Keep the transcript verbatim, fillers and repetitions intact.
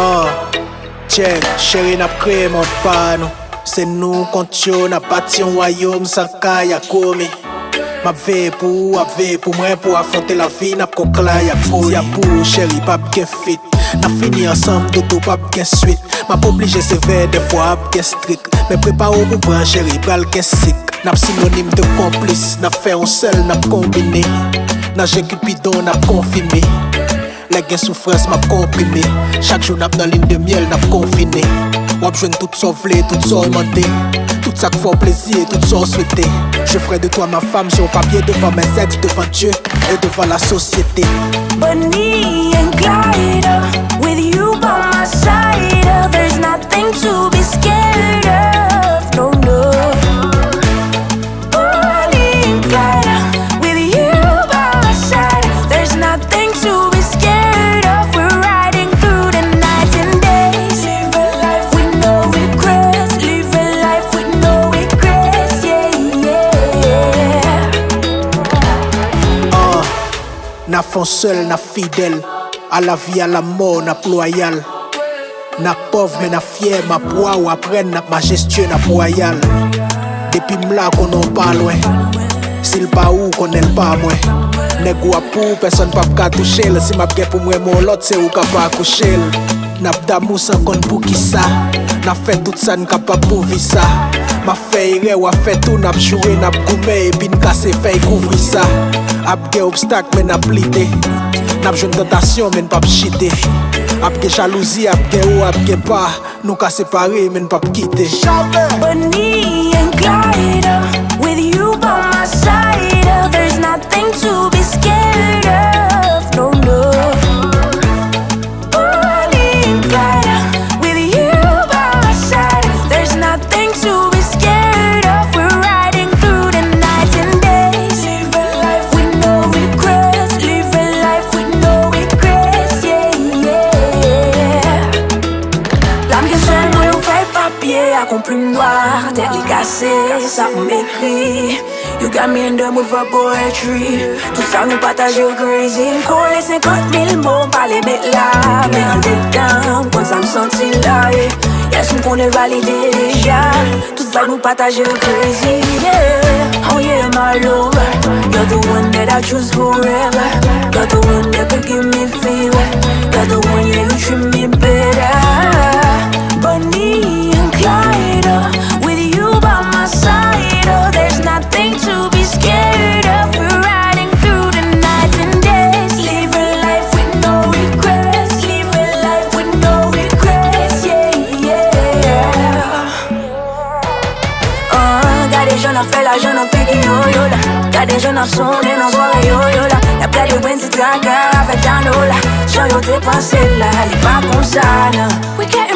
Ah, check, cheri, n ap kreye mond pa nou. Se nou kont yo, n ap bati yon wayòm san kay ak komi. M ap veye pou ou, w ap veye pou mwen, pou afwonte lavi, n ap koklay ak foli. Di a pou ou, cheri, p ap gen fit. N ap fini ansanm, dodo p ap gen swit. M ap oblije sevè, dèfwa ap gen strik. Men prepare w pou pran, cheri, pral gen sik. N ap sinonim de konplis, n ap fè yon sèl, n ap konbine. Nan je Cupidon, n ap konfime. Lè gen soufrans, m ap konprime. Chak jou n ap nan lin de myèl, n ap konfine. W ap jwenn tout sa w vle, tout sa w mande. Tout sa k fè w plezi e tout sa w swete. Je ferai de toi ma femme sur papier devant mes ex, devant Dieu et devant la société. Bonnie and Clyde, with you by my side, there's nothing to be scared of, no, no. Bonnie and Clyde, with you by my side, there's nothing to be scared of. We're riding through the night and days. Live a life with no regrets. Live a life with no regrets. Yeah, yeah. Ah, n ap fè yon sèl, n ap fidèl. A lavi, a lanmò, n ap lwayal. N ap pòv, men n ap fyè, m ap wa, w ap rèn, n ap majestye, n ap wayal. Depi m la, konnen w pa lwen. Si l pa ou, konnen l pa mwen. Nèg ou ap pou ou, pèsonn p ap ka touche l. Si m ap gen pou m renmen yon lòt, se ou k ap akouche l. N ap damou san konn poukisa. N ap fè tout sa n kapab pou vi sa. M ap fè erè, w ap fè tou, n ap joure, n ap goumen, epi n kase fèy kouvri sa. Ap gen obstak, men n ap lite. N ap jwenn tantasyon, men n p ap chite. Ap gen jalouzi, ap gen wo, ap gen pa. Nou ka separe, men n p ap kite. Bonnie and Clyde, with you by my side, there's nothing to be scared of, no, no. Bonnie and Clyde, with you by my side, there's nothing to be scared of. We're riding through the nights and days. Live a life with no regrets. Live a life with no regrets. Yeah, yeah. Lam gen sèl mwen yo fè papye ak yon plim nwa, tèt li kase, sa m ekri. You got me in the mood for poetry. Tout sa nou pataje yo crazy. M kole senkant mil mo, m pale met la. Men andedan, m konn sa m santi la, yeah. Yes, m konnen l valide deja. Tout vibe nou pataje yo crazy, yeah. Oh yeah, my love. You're the one that I choose forever. You're the one that could give me fever. You're the one, yeah, you treat me better. Bonnie and Clyde, with you by my side, oh, there's nothing to be scared of. We're riding through the nights and days. Live a life with no regrets. Live a life with no regrets. Yeah, yeah. Ah, gade jan n ap fè lajan nan figi yo, yo la. Gade jan n ap sonnen nan zòrèy yo, yo la. N ap gade Wendy Traka avèk Danola. Jan yo te panse la, li pa konsa, non. We get